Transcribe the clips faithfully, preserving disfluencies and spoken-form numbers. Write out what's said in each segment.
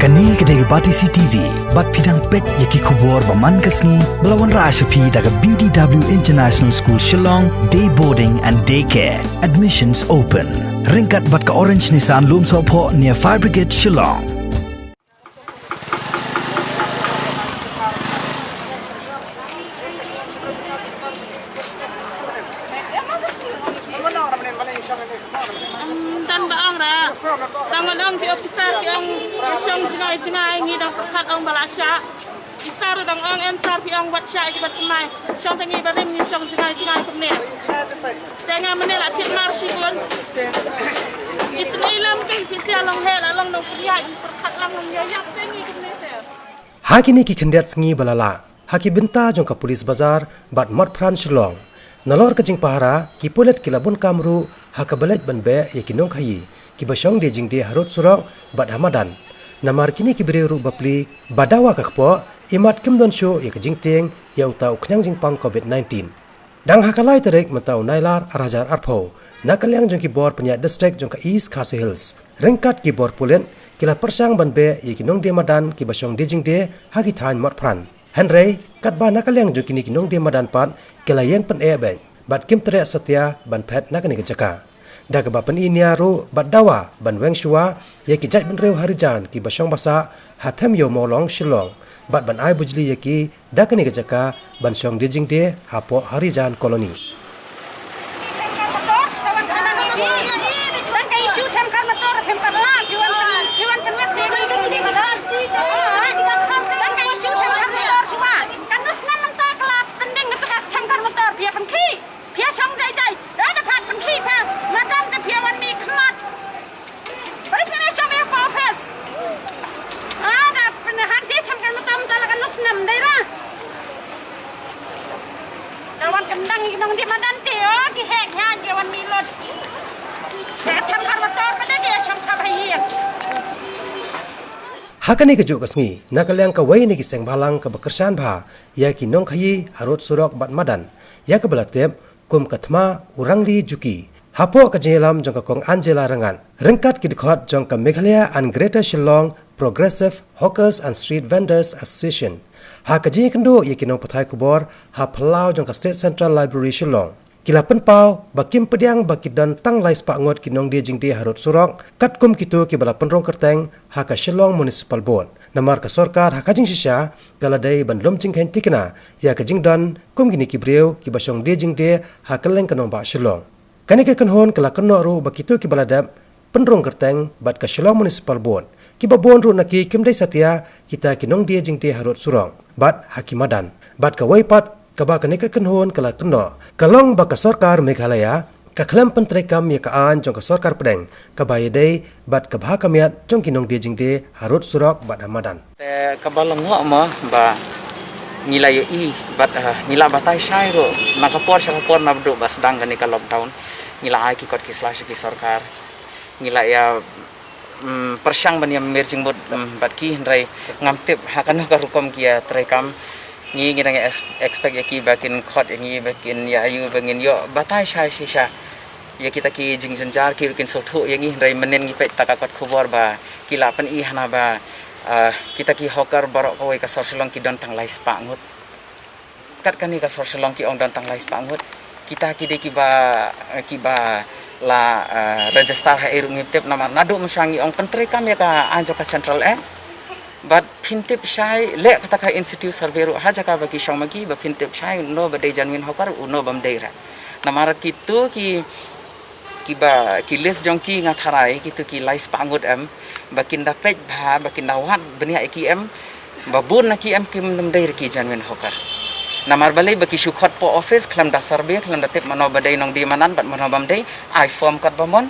Kane ka dei ka Batesi T V, bad phi dang peit ïa ki khubor ba man ka sngi, ba la wanrah sha phi da ka B D W International School Shillong, Day Boarding and Day Care. Admissions open. Ryngkat bad ka Orange Nissan Lumsohphoh near Fire Brigade Shillong. Tan ba ong ra. Tang ban ong ki officer ki ong ki shong jngai jngai, ngi dang pyrkhat ong ba la shah. Ki sar dang ong em sar, phi ong wat shah ki bat kynmaw. Shong te ngi barim ngi shong jngai jngai kumne. Te nga mynne la thied mar shibun. Ki sngewlem ki ki sia long he la long nong pynïaid, pyrkhat lang nong ïa ïap te ngi kumne te. Ha kine ki khyndiat sngi ba la lah, ha ki bynta jong ka Police Bazar bad Motphran Shillong, nalor ka jingpahara, ki pulit ki la bun kam ruh ha kaba leit ban beh ïa ki nongkhaïi kiba shong die jingdie harud surok bad ha madan. Namar kine ki briew ruh bapli ba dawa ka kpoh, imat kim don shuh ïa ka jingtieng ïa uta u khñiang jingpang covid nineteen. Dang ha ka lai tarik mynta u Nailar ar hajar arphew, na ka liang jong ki bor pynïaid district jong ka East Khasi Hills, ryngkat ki bor pulit, ki la pyrshang ban beh ïa ki nongdie madan kiba shong die jingdie ha ki thaiñ Motphran. Hynrei katba na ka liang jong kine ki nongdie madan pat ki la ïeng pyneh beit bad kim treh satia ban phet na kane ka jaka. Da kaba pyni nia ruh bad dawa ban weng shuwa ïa ki jaitbynriew ha Rijan kiba shong basa ha Them Ïew Mawlong Shillong, bad ban ai bujli ïa ki da kane ka jaka ban shong die jingdie hapoh ha Rijan Colony. Phi ïa shong dei dei, da da phat pynkhih pha, ma kam te phi ïa wan mih khmat. Bari phi ïa shong ïa ka office. Ah, da pynhan ti tham kan matam ta la kan lus nam dei ra. Da wan kan dang i nong di madan te, oh, ki hek ha, ki wan mih lut. Da tham kan matam, da ki ïa shong kha bha ïa. Ha kane ka juh ka sngi, na ka liang kawei na ki seng bhalang kaba kyrshan bha ïa ki nongkhaïi harud surok bad madan, ïa kaba la tip kum ka Thma u Rangli Juki, hapoh ka jingïalam jong ka Kong Angela Rangad, ryngkat ki dkhot jong ka Meghalaya and Greater Shillong Progressive Hawkers and Street Vendors Association, ha ka jingïakynduh ïa ki nongpathai khubor ha phyllaw jong ka State Central Library Shillong, ki la pynpaw ba kim pdiang ba ki don tang lai spah ngut ki nongdie jingdie harud surok, katkum kito kiba la pynrung kyrteng ha ka Shillong Municipal Board. Namar ka sorkar ha ka jingshisha ka la dei ban lum jingkheiñ thikna ïa ka jingdon kum kine ki briew kiba shong die jingdie ha kylleng ka nongbah Shillong. Kane ka kynhun ka la kynnoh ruh ba kito kiba la dep pynrung kyrteng bad ka Shillong Municipal Board, kiba bun ruh na ki kim dei satia kita ki nongdie jingdie harud surok bad ha ki madan. Bad kawei pat kaba kane ka kynhun ka la kynnoh ka long ba ka sorkar Meghalaya ka khlem pyntreikam ïa ka aiñ jong ka sorkar pdeng kaba ïadei bad ka bha ka miat jong ki nongdie jingdie harud surok bad ha madan. Te kaba la ngoh mo ba ngi la ïohi bad, eh, ngi la batai shai ruh na ka por sha ka por naduh ba sdang kane ka lockdown, ngi la ai ki kot ki sla sha ki sorkar, ngi la ïa, mm, pyrshang ban ïa mih jingmut, mm, bad ki, hynrei ngam tip ha kano ka rukom ki ïa treikam. Ngi, ngi dang ex-, expect ïa ki ba kin khot ïa ngi ba kin ïa ayu ba ngin ïoh batai shai shisha ïa kita ki jingjynjar, ki ruh kin sngewthuh ïa ngi, hynrei mynnin ngi peit ta ka kot khubor ba ki la pyni hana ba, ah, kita ki hawker baroh kawei ka sor Shillong ki don tang lai spah ngut. Kat kane ka sor Shillong ki ong don tang lai spah ngut. Kita ki dei kiba, eh, kiba la, eh, register ha ei ruh ngim tip, namar naduh mynshwa ngi ong pyntreikam ïa ka aiñ jong ka Central Act. Bad phin tip shai, leh kata ka in situ survey ruh ha jaka ba ki shong ma ki, ba phin tip shai uno ba dei genuine hawker, uno bym dei re. Namar kito ki kiba, ki list jong ki nga tharai kito ki lai spah ngut em, ba kin da peit bha, ba kin da wad bniah ïa ki em, ba bun na ki em kim dei re ki genuine hawker. Namar balei ba ki shu khot poh office khlem da survey, khlem da tip mano ba dei nongdie madan bad mano bym dei, ai form katba mon.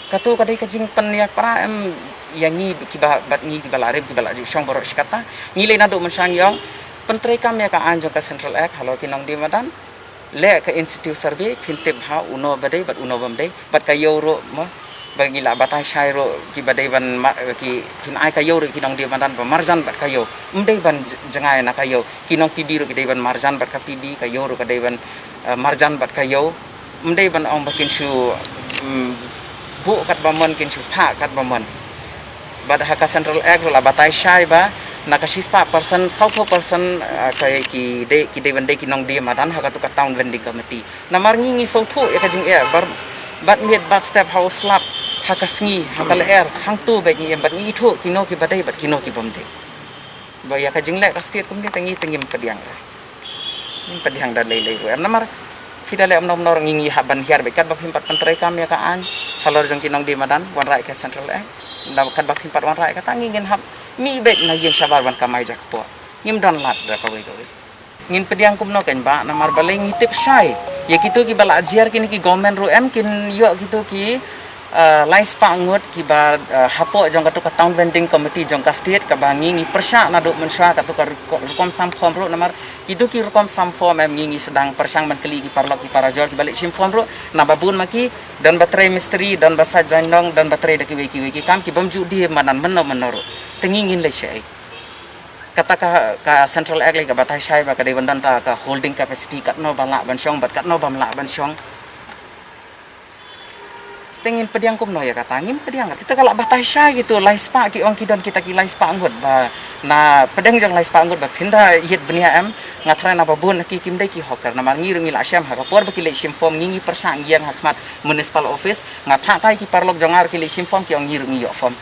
Kato ka dei ka jingpynïapra em ïa ngi kiba, bad ngi kiba la rim, kiba la ju shong baroh shi katta. Ngi lei naduh mynshwa ngi ong pyntreikam ïa ka aiñ jong ka Central Act halor ki nongdie madan. Leh ka in situ survey, phin tip bha uno ba dei bad uno bym dei. Bad ka ïew ruh mo, ba ngi la batai shai ruh kiba dei ban ma-, ki, phin ai ka ïew ruh ki nongdie madan ba marjan bad ka ïew. Ym dei ban j-, jngai na ka ïew. Ki nong P B ruh ki dei ban marjan bad ka P B, ka ïew ruh ka dei ban, eh, marjan bad ka ïew. Ym dei ban ong ba kin shu, mm, buh katba mon, kin shu phah katba mon. Bad ha ka Central Act ruh la batai shai ba na ka shispah percent, sawphew percent, ah, ka ki dei, ki dei ban dei ki nongdie madan ha katu ka town vending committee. Namar ngi ngi sawthuh ïa ka jingeh bar bad miet bad step ha u slap, ha ka sngi, ha ka lyer, hangtu bad ngi em bad ngi ithuh kino ki ba dei bad kino ki bym dei. Ba ïa ka jingleh ka state kumne te ngi te ngim pdiang da. Ngim pdiang da lei lei ruh em namar phi da leh umno umno ngi ngi hap ban hiar bad katba phim pat pyntreikam ïa ka aiñ halor jong ki nongdie madan, wanrah ïa ka Central Act. Da katba phim pat wanrah ïa kata ngi ngin hap mih bad na ïing shabar ban kamai jakpoh. Ngim don lad da kawei kawei. Ngin pdiang kumno kein bah, namar balei ngi tip shai ïa kitu kiba la jia kine ki government ruh em kin ïoh kitu ki, eh, lai spah ngut kiba, eh, hapoh jong katu ka town vending committee jong ka state kaba ngi ngi pyrshah naduh mynshuwa katu ka rukom, rukom sam form ruh namar kitu ki rukom sam form em ngi ngi sdang pyrshang ban kylli ki paralok ki parajor kiba leit shim form ruh naba bun ma ki don ba trei mistri, don ba sait jaiñdong, don ba trei da kiwei kiwei ki kam ki bym ju dei madan mynno mynno ruh. Te ngi ngin leit shaei? Kata ka, ka Central Act lei ka batai shai ba ka dei ban don ta ka holding capacity katno ba lah ban shong bad katno bym lah ban shong. Te ngin pdiang kumno ïa kata, ngim pdiang. Kita ka la batai shai kitu lai spah ki ong ki don kita ki lai spah ngut ba na pdeng jong lai spah ngut ba phin da ïit bniah em, nga tharai naba bun ki kim dei ki hawker namar ngi ruh ngi la shem ha ka por ba ki leit shim form ngi ngi pyrshah ngi ïeng ha khmat municipal office nga phah kai ki paralok jong nga ruh ki leit shim form ki ong ngi ruh ngi ïoh form.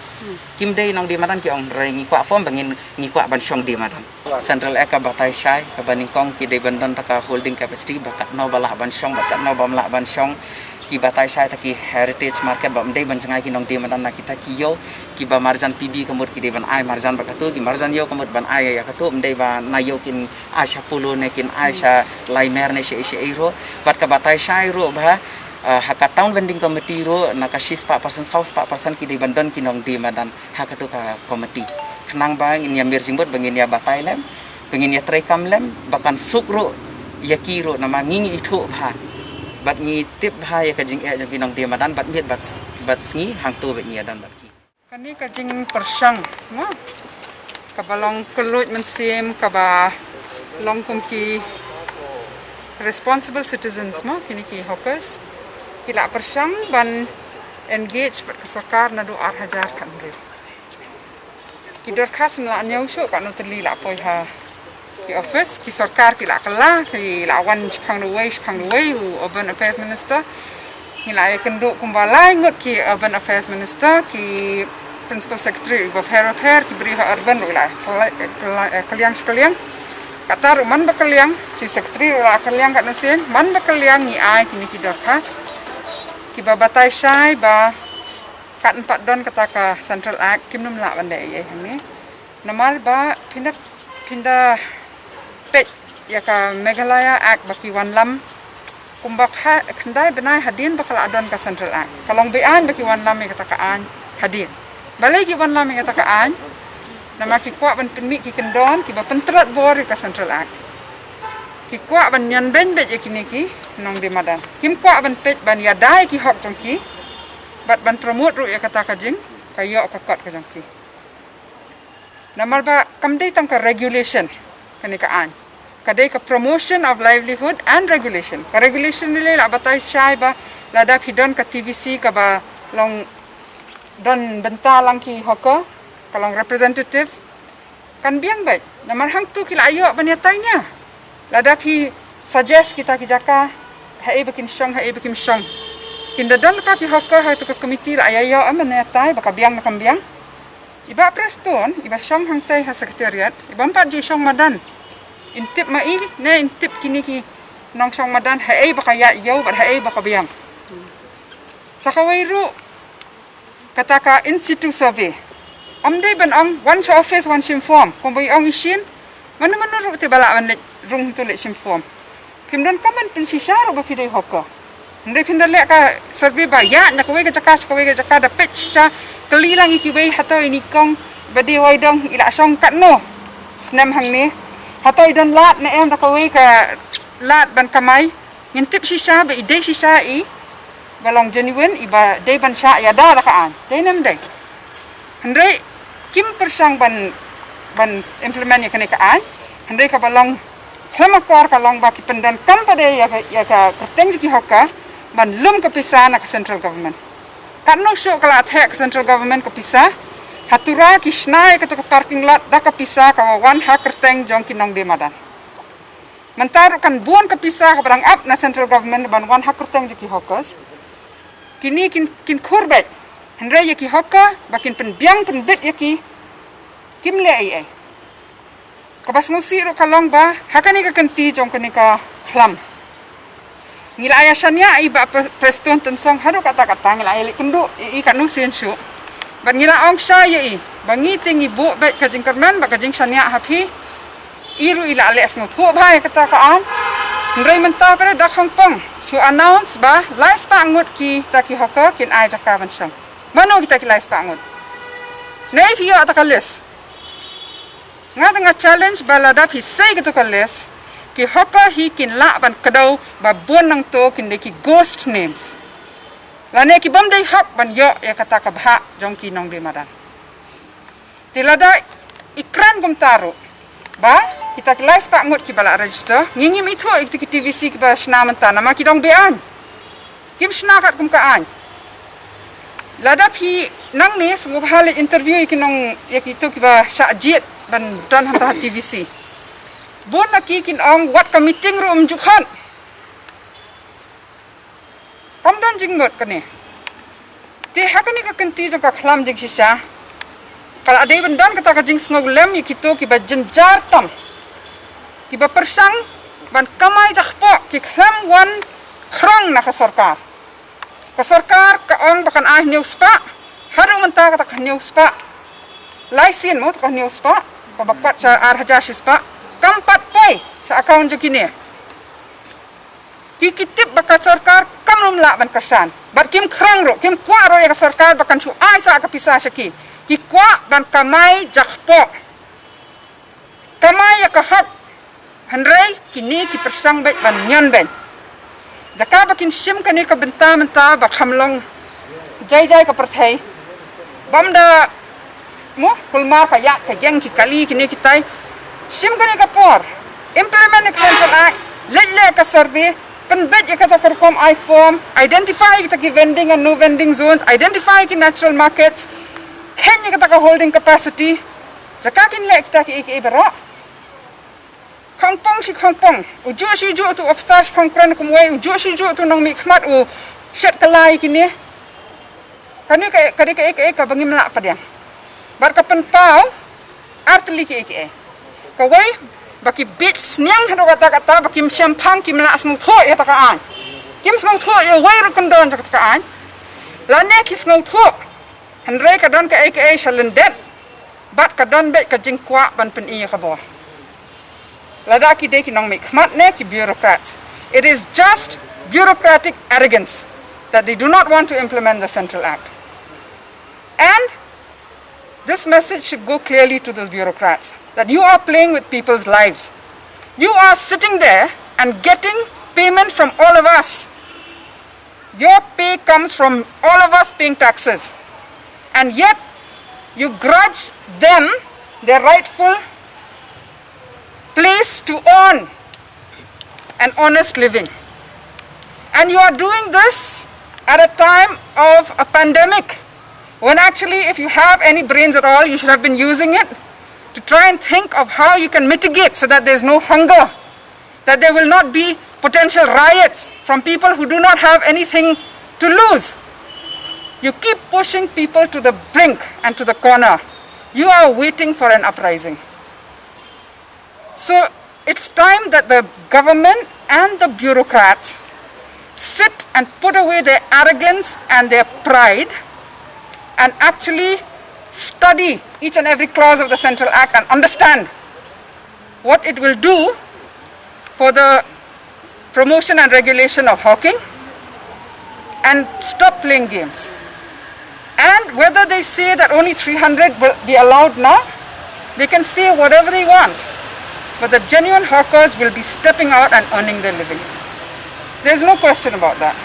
Kim dei nongdie madan ki ong hynrei ngi kwah form ba ngin ngi kwah ban shong die madan. Central Act ka batai shai kaba nyngkong ki dei ban don ta ka holding capacity ba katno ba lah ban shong bad katno bym lah ban shong. Ki batai shai ta ki heritage market ba ym dei ban jngai ki nongdie madan na kita ki ïew kiba marjan P B ka mut ki dei ban ai marjan bad katu ki marjan ïew ka mut ban ai ïa katu ym dei ba na ïew kin ai sha Polo ne kin ai sha Laimer ne shaei shaei ruh. Bad ka batai shai ruh ba, eh, ha ka town vending committee ruh na ka shispah percent, sawspah percent ki dei ban don ki nongdie madan ha katu ka committee. Khnang ba ngin ïa mir jingmut ba ngin ïa batai lem, ba ngin ïa treikam lem, ba kan suk ruh ïa ki ruh namar ngi ngi ithuh bha bad ngi tip bha ïa ka jingeh jong ki nongdie madan bad miet bad, bad sngi hangtu bad ngi ïa don bad ki. Kane ka jingpyrshang mo kaba long kylluid mynsiem kaba long kum ki responsible citizens mo kine ki hawkers ki la pyrshang ban engage bad ka sorkar naduh ar hajar khathynriew. Ki dorkhas la ñiew shuh katno tylli la poi ha ki office ki sorkar ki la kylla ki la wan shaphang da uwei shaphang da uwei u urban affairs minister. Ngi la ïakynduh kumba lai ngut ki urban affairs minister ki principal secretary bapher bapher ki briew ha urban ruh la kylla, kylla, eh, kylliang shi kylliang. Kata ruh man ba kylliang chief secretary ruh la kylliang katno sien man ba kylliang ngi ai kine ki dorkhas kiba batai shai ba kat ym pat don kata ka Central Act kim nym lah ban leh ei ei hangne. Namar ba phin da, phin da peit ïa ka Meghalaya Act ba ki wanlam kumba kha, khyndai bnai hadien ba ka la don ka Central Act ka long beaiñ ba ki wanlam ïa kata ka aiñ hadien. Balei ki wanlam ïa kata ka aiñ? Namar ki kwah ban pynmih ki kyndon kiba pyntlot bor ïa ka Central Act. Ki kwah ban ñion beiñ beit ïa kine ki nongdie madan. Kim kwah ban peit ban ïada ïa ki hok jong ki bad ban promote ruh ïa kata ka jing ka ïoh ka kot ka jong ki. Namar ba kam dei tang ka regulation kane ka aiñ. Ka dei ka promotion of livelihood and regulation. Ka regulation lei la batai shai ba lada phi don ka T V C kaba long don bynta lang ki hawker ka long representative kan biang beit. Namar hangtu ki la ïoh ban ïatai nia. Lada phi suggest kita ki jaka haei ba kin shong haei ba kim shong. Kin da don lypa ki hawker ha katu ka committee la ïa ïoh em ban ïatai ba ka biang ne kam biang. I Bah Prestone iba shong hangtai ha secretariat iba ym pat ju shong madan. In tip ma i ne in tip kine ki nongshong madan haei ba ka ïaid ïew bad haei ba ka biang. Sa kawei ruh kata ka in situ survey. Ym dei ban ong wan sha office wan shim form kumba i ong i shin. Mano mano ruh te ba lah ban leit rung tu leit shim form. Phim donkam ban pynshisha ruh ba phi dei hawker. Hynrei phin da leh ka survey ba ïa na kawei ka jaka sha kawei ka jaka da peit shisha kylli lang ïa kiwei hato ini kong ba dei wai dong i la shong katno snem hangne. Hato i don lad ne em da kawei ka lad ban kamai. Ngin tip shisha ba i dei shisha i ba long genuine iba dei ban shah ïada da ka aiñ. Dei ne ym dei? Hynrei kim pyrshang ban, ban implement ïa kane ka aiñ. Hynrei kaba long khlem akor ka long ba ki pyndonkam pat de ïa ka, ïa ka kyrteng jong ki hawker ban lum ka pisa na ka central government. Katno shuh ka la theh ka central government ka pisa Atura ki shna ïa kata ka parking lot da ka pisa kaba wan ha kyrteng jong ki nongdie madan. Mynta ruh kan bun ka pisa kaba dang ap na central government ban wan ha kyrteng jong ki hawkers. Kine kin, kin khur beit. Hynrei ïa ki hawker ba kin pynbiang pynbit ïa ki, kim leh ei ei. Kaba sngewsih ruh ka long ba ha kane ka kynti jong kane ka khlam, ngi la ïa shaniah ïa i Bah Pre-, Prestone Tynsong haduh katta katta, ngi la ïa leit kynduh ïa i katno sien shuh. Bad ngi la ong shai ïa i ba ngi te ngi buh beit ka jingkyrmen bad ka jingshaniah ha phi. I ruh i la leh sngewthuh bha ïa kata ka aiñ. Hynrei mynta pat da Khongpong shu announce ba lai spah ngut kita ki hawker kin ai jaka ban shong. Mano kita ki lai spah ngut? Nai phi ïoh ta ka list. Nga te nga challenge ba lada phi sei katu ka list, ki hawker hi kin lah ban kdew ba bun nangto kin dei ki ghost names, lane ki bym dei hok ban ïoh ïa kata ka bhah jong ki nongdie madan. Te lada i kren kumta ruh ba kita ki lai spah ngut kiba la register, ngi ngim ithuh ïa kita ki T V C kiba shna mynta namar ki dang be-aiñ. Kim shna katkum ka aiñ. Lada phi nangne sngewbha leit interview ïa ki nong, ïa kito kiba shah jied ban don hangta ha T V C. Bun na ki kin ong wat ka meeting ruh ym ju khot. Kam don jingmut kane. Te ha kane ka kynti jong ka khlam jingshisha, ka la dei ban don kata ka jingsngewlem ïa kito kiba jynjar tam, kiba pyrshang ban kamai jakpoh, ki khlem wan khrong na ka sorkar. Ka sorkar ka ong ba kan ai hynñiew spah, haduh mynta kata ka hynñiew spah, lai sien mo ta ka hynñiew spah, kaba kwah sha ar hajar shi spah, kam pat poi sha account jong kine. Ki, ki tip ba ka sorkar kam lum lah ban kyrshan. Bad kim khrong ruh, kim kwah ruh ïa ka sorkar ba kan shu ai sa ka pisa sha ki. Ki kwah ban kamai jakpoh, kamai ïa ka hok. Hynrei kine ki pyrshang beit ban ñion beiñ. Jaka ba kin shim kane ka bynta mynta ba kham long jai jai ka pyrthei. Bam da mo kulmar ka ïaid ka ïeng ki kali kine kitai. Shim kane ka por. Implement ïa ka Central Act, leit leh ka survey, pynbeit ïa kata ka rukom ai form, identify ïa kita ki vending and no vending zones, identify ïa ki natural markets, kheiñ ïa kata ka holding capacity. Jaka kin leh kita kiei kiei baroh. Khongpong shi khongpong, u juh shi juh tu officer shi khongkren kumwei, u juh shi juh tu nongmihkhmat u shet ka lai kine. Kane ka, kane ka, ka, ka, ka ba ngim lah pdiang. Bad ka pynpaw artylli kiei kiei. Kawei, ba ki bit sniang haduh katta katta, ba kim shemphang, kim lah sngewthuh ïa ta ka aiñ. Kim sngewthuh ïa wei ruh kyndon jong kata ka aiñ. Lane ki sngewthuh, hynrei ka don kaei kaei sha lyndet. Bad ka don beit ka jingkwah ban pyni ïa ka bor. Lada ki dei ki nongmihkhmat ne ki bureaucrats, it is just bureaucratic arrogance that they do not want to implement the Central Act. And this message should go clearly to those bureaucrats that you are playing with people's lives. You are sitting there and getting payment from all of us. Your pay comes from all of us paying taxes. And yet, you grudge them their rightful place to earn an honest living. And you are doing this at a time of a pandemic, when actually, if you have any brains at all, you should have been using it to try and think of how you can mitigate so that there's no hunger, that there will not be potential riots from people who do not have anything to lose. You keep pushing people to the brink and to the corner. You are waiting for an uprising. So it's time that the government and the bureaucrats sit and put away their arrogance and their pride and actually study each and every clause of the Central Act and understand what it will do for the promotion and regulation of hawking and stop playing games. And whether they say that only three hundred will be allowed now, they can say whatever they want. But the genuine hawkers will be stepping out and earning their living. There's no question about that.